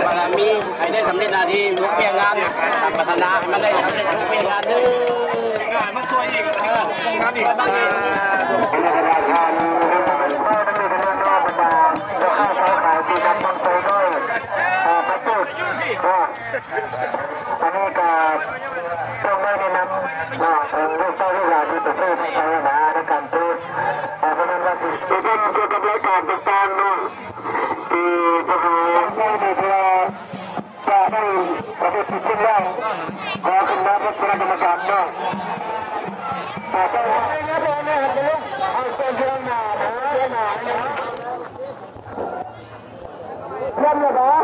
ບາລະມີໃຫ້ໄດ້ສຳເລັດໜ້າທີ່ ຫົວວຽກງານພັດທະນາໃຫ້ມັນໄດ້ສຳເລັດ ຫົວວຽກງານເດີ ມາຊ່ວຍອີກ ເອີ ມາອີກ ອັນນີ້ກໍຕ້ອງໄດ້ແນະນຳເນາະ ເອີ ລູກເຕົ້າລູກຫຼານທີ່ປະເທດໄທນະ ໃນການເປີດ ເອີ ເພາະນັ້ນວ່າຊິ ເປັນກ່ຽວກັບລາຍການຕ່າງໆເນາະ ທີ່ພວກເຮົາໄດ້ເພື່ອຈະໄດ້ປະເພດທີ່ຂຶ້ນແລ້ວ ຂໍຂຶ້ນມາເປັນຄະນະກຳມະການເນາະ ເອີ ຕ້ອງ ພວມລະບໍ